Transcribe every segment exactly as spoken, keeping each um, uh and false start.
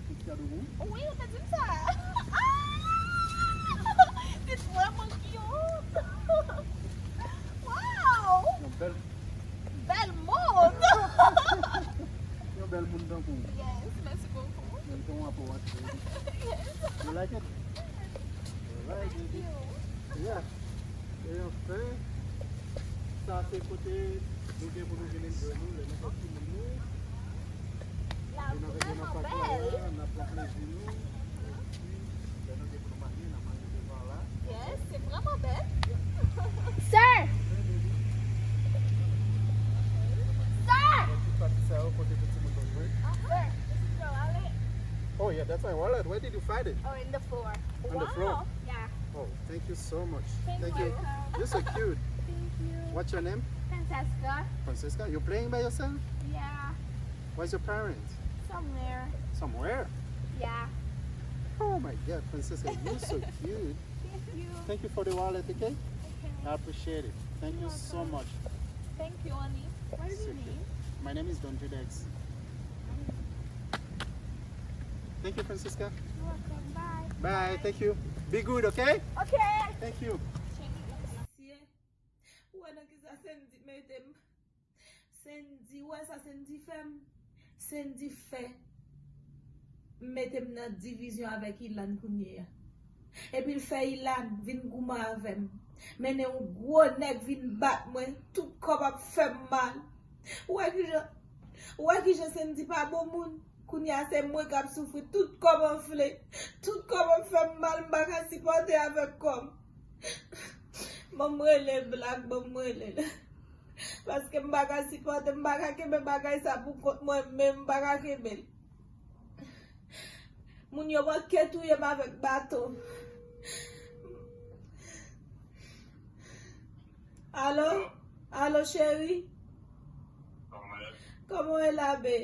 Ti kado pou ou. Wi, ou te di m sa. Ah! Li vrèman cute. Wow! Yon bèl, bèl moun. Yon bèl moun tankou w. Yes, mèsi bokou. Menm jan w ap wè. Yes. You like it? Alright, baby. Yeah. E anfen, sa se kote nou gen pou nou vin enjoy nou lè nou sòti moun nou. Vin avèk moun nan pak la, n ap pran plezi nou. Epi, lè nou gen pou nou manje, n ap manje devan la. Yes, se vrèman bèl. Sir! Sir! Ti pati sa yo kote pou timoun yo jwe. Sir, this is your wallet. Oh yeah, that's my wallet. Where did you find it? Oh, in the floor. On the floor? Wow. Yeah. Oh, thank you so much. Thank you. You're so cute. Thank you. What's your name? Francesca. Francesca, you playing by yourself? Yeah. Where's your parents? Somewhere. Somewhere? Yeah. Oh my God, Francesca, you're so cute. Thank you. Thank you for the wallet, okay? Okay. I appreciate it. Thank you so much. Thank you, honey. What is your name? My name is Don Judex. Thank you, Francesca. You're welcome. Bye. Bye. Thank you. Be good, okay? Okay. Thank you. Mesye, ou wè nan kisa Sendy mete m? Sendy, ou wè sa Sendy fè m? Sendy fè m mete m nan divizyon avèk Ilan kounye a. Epi l fè Ilan vin goumen avè m. Mennen yon gwo nèg vin bat mwen, tout kò m ap fè m mal. Ou wè kijan, ou wè kijan Sendy pa bon moun? Kounye a se mwen k ap soufri, tout kò m anfle, tout kò m ap fè m mal, m pa ka sipòte avèk kò m. Ban m rele Black, ban m rele l. Paske m pa ka sipòte, m pa ka kenbe bagay sa pou kont mwen menm, m pa ka kenbe l. Moun yo manke touye m avèk baton. Alo? Alo, cheri? Kòman w ye la, be?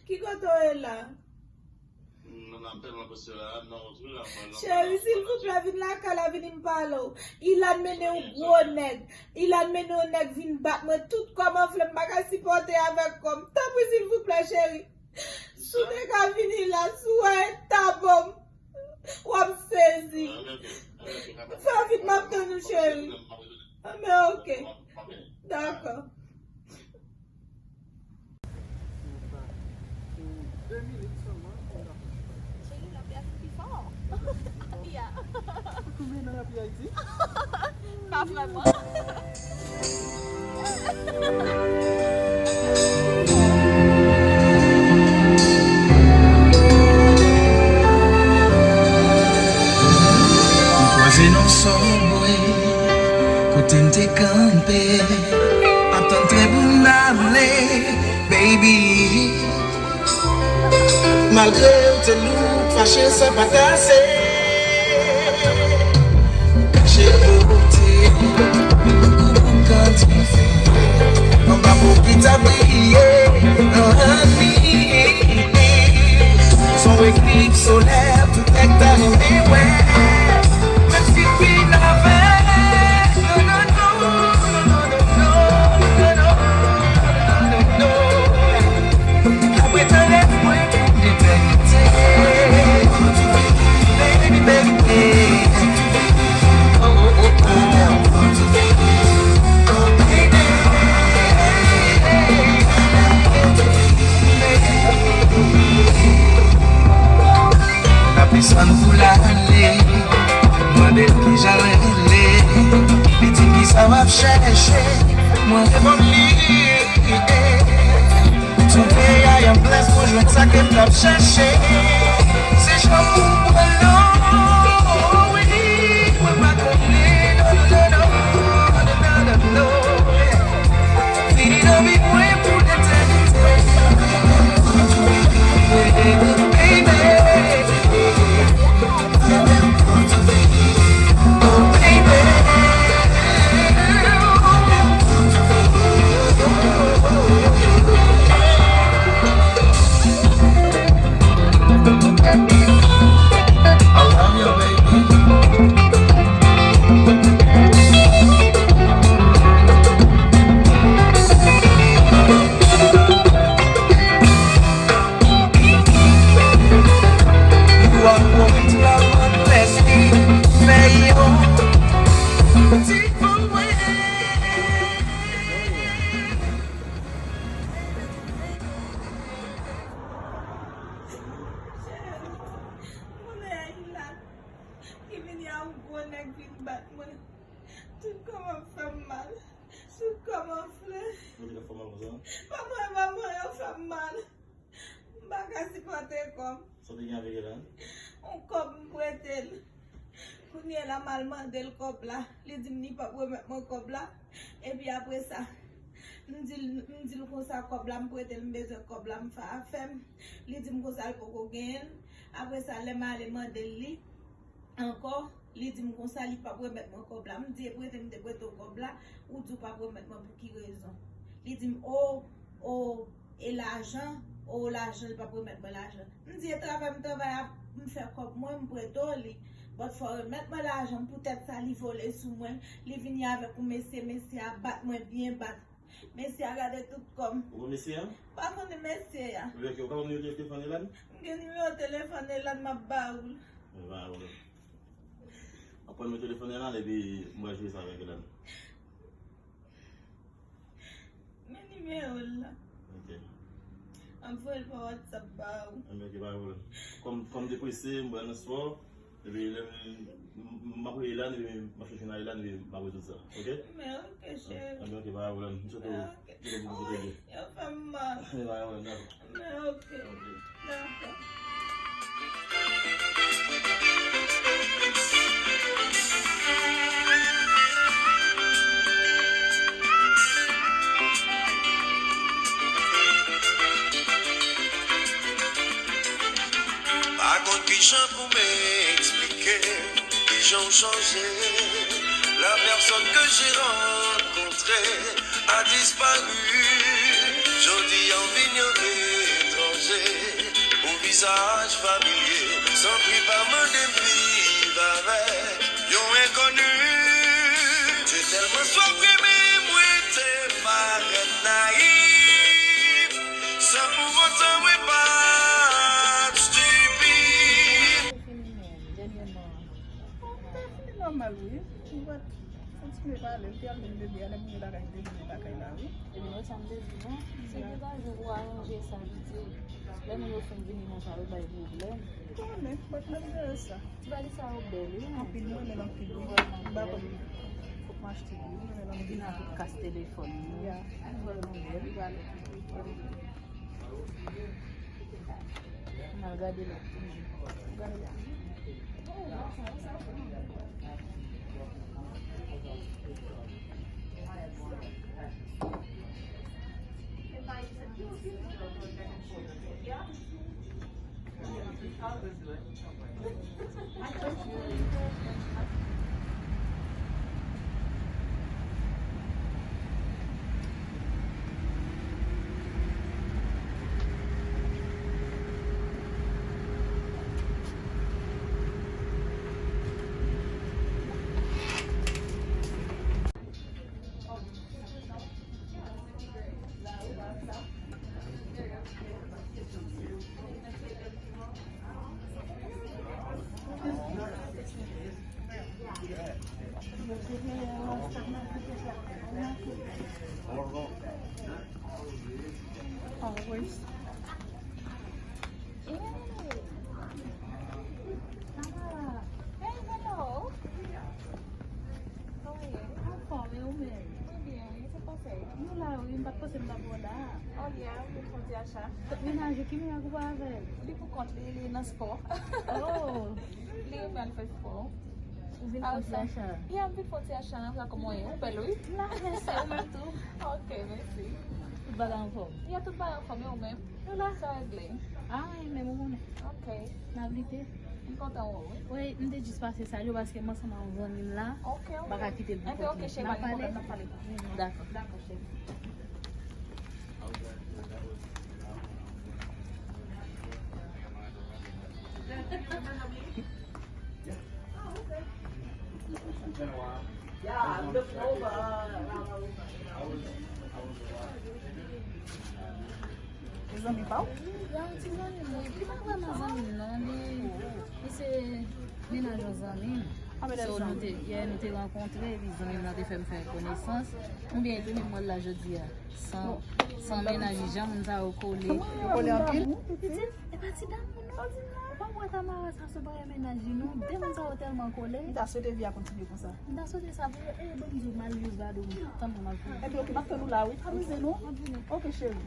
Ki kote w ye la? Cheri, silvouplè, vin lakay la, vini m pale w. Ilan mennen yon gwo nèg. Ilan mennen yon nèg vin bat mwen. Tout kò m anfle, m pa ka sipòte avèk kò m. Tanpri, silvouplè, cheri. Si w te ka vini la, si w wè eta bò m, w ap sezi. Fè vit, m ap tann ou, cheri. Anben, oke. Dakò. Cheri, lapli a fin pi fò. Lapli a. Ou tonbe nan lapli Ayiti? Pa vrèman. M kwaze nan Subway, kote m te kanpe, ap tann tren pou m ale, baby. Malgre w te lou, fache sa pa t ase. Kache bote ou pou kanti fè anba po ki ta briye, honey. Son eklips solè, tout nèg ta renmen wè. Menm si l fin avè, non, non, non. N ap desann pou l ale. Mande l kijan l rele. Li di m kisa w ap chèche. Mwen reponn li. Tonbe a yon plas pou jwenn sa ke m t ap chèche. Se jan pou m pran l, wi, mwen pa konnen, non, non, non. Vini nan vi mwen pou letènite. Baby. Bat mwen. Tout kò m ap fè m mal. Tout kò m anfle. Mwen te ka fè mal konsa? Papa, papa, yo fè m mal. M pa ka sipòte kò m. Sa w te gen avèk Elan? Yon kòb m prete l. Kounye a la, m al mande l kòb la. Li di m li p ap remèt mwen kòb la. Epi apre sa, m di l, m di l konsa, kòb la m prete l, m bezwen kòb la, m fè afè m. Li di m konsa, l poko genyen l. Apre sa, lè m ale mande l li, ankò, li di m konsa, li p ap remèt mwen kòb la. M di, e prete m te prete w kòb la, ou di w p ap remèt mwen pou ki rezon? Li di m, o, o, e lajan, o, lajan, li p ap remèt mwen lajan. M di, e travay m travay ap, m fè kòb mwen, m prete w li. But fò w remèt mwen lajan m, poutèt sa, li vole sou mwen, li vini avèk yon mesye, mesye a bat mwen byen bat. Mesye a gade tout kò m. Ou wè mesye a? M pa konnen mesye a. Ou wè ke ou ka wè nimewo telefòn Elan? M gen nimewo telefòn Elan, m ap ba ou l. Mwen ba ou l. Apre nimewo telefòn Elan, epi m pral jwe sa avèk Elan. Men nimewo l la. Ok. M ap voye l pa WhatsApp ba ou. Enben, ok, pa gen pwoblèm. Kòm, kòm m te prese, m pral nan spò. Epi lè m, m, m ap rele Elan, epi m ap chèche nan Elan, epi m ap rezoud sa. Ok? Men ok, cheri. Enben, ok, pa gen pwoblèm. M swete w Ok. Yo fè m mal. Yo fè m mal. Yo fè m mal. Men ok. Ok. Dakò. Pa konn kijan pou m eksplike. Kijan w chanje? La personne que j'ai rencontrée a disparu. Jodi a w vin yon etranje, yon vizaj familye. Sanpri pa mande m viv avèk yon enkoni. Te tèlman swaf renmen, mwen te parèt nayif. San pou otan mwen pa t stipid. Fini menm, dènyèman. Bon, m te fini nòmal, wi. M pa t kontinye pale. M te al vin bebe a, lè m rive lakay, m te vin lakay la, wi. Ebyen, wè sa m te di, non? Se de bagay pou aranje sa piti. Lè moun yo fin vini konsa, yo bay pwoblèm. M konnen, but n ap jere sa. Ti bagay sa yo bèl, wi. Anpil, m renmen l anpil, wi. M pa konn, fòk m achte li, wi. M renmen l anpil. Vin ak tout kas telefòn, wi. Ya. Li vrèman bèl. Li valè. N al gade lòt toujou. Gade lòt toujou. Always. Ah. Hey, hello. Kòman w ye? Anfòm, e ou menm? Mwen byen, wi, sa k pase? Nou la, wi, m pa t panse m t ap wè w la. Oh, yeah, m vin fè yon ti acha. Kot mennaj ou, ki mennaj ou pa avè l? Li pou kont li, li nan spò. Oh. Li renmen al fè spò. Ou vin fè yon ti acha? Yeah, m vin fè yon ti acha, sa kòman w ye? Ou bèl, wi. M la, mèsi, ou menm tou. Ok, mèsi. Tout bagay anfòm? Yeah, tout bagay anfòm, e ou menm? Nou la, sa regle. Ah, e menm ou konnen. Ok. N ap lite. M kontan wè w, wi. Wi, m te jis pase salye w paske m ansanm ak yon zanmi m la. Ok, ok. M pa ka kite l pou kont li. Enben, ok, cheri, pa gen pwoblèm, n ap pale. Dakò. Dakò, cheri. Yeah, look over. E zanmi pa w? Ya, yon ti zanmi m, wi. Li pa vrèman zanmi m, non. Li, li se mennaj yon zanmi m. So, nou te, yè, nou te rankontre, epi zanmi m nan te fè m fè konesans. Konbyen epi menm mwen la jodi a? San, san mennaj, jan moun sa yo kole. Yo kole anpil? Pitit, e pa ti dam moun non. Ou pa wè Tamara sa se bagay mennaj li non. De moun sa yo tèlman kole. M ta swete vi a kontinye konsa. M ta swete sa pou yo. E, ban m di w, Marie Vado, tann pou m al fini. Epi, oke, m ap tann ou la, wi. Amize nou. Ok, cheri.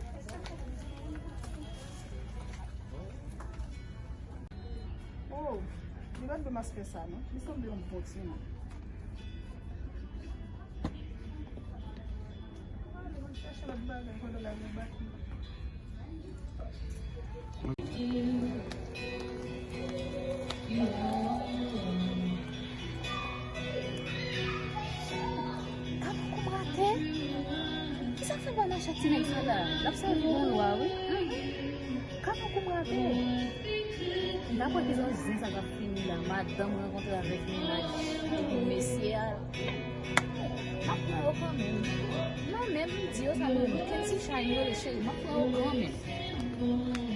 Oh, li pa t dwe maske sa, non? Li sanble yon bon timoun. Mwen chache lòt bagay pandan l ap bat li. Gad koup rate. Kisa k fè l pa mache ak ti nèg sa la? L ap sèvi yon lwa, wi. Gad koup rate. M pa kwè ki jan zen sa k ap fini la. Madanm rankontre avèk mennaj mesye a. M ap pran yo kanmenm. Non, men m di yo sa, men kèt ti chay yo, cheri, m ap pran yo kanmenm.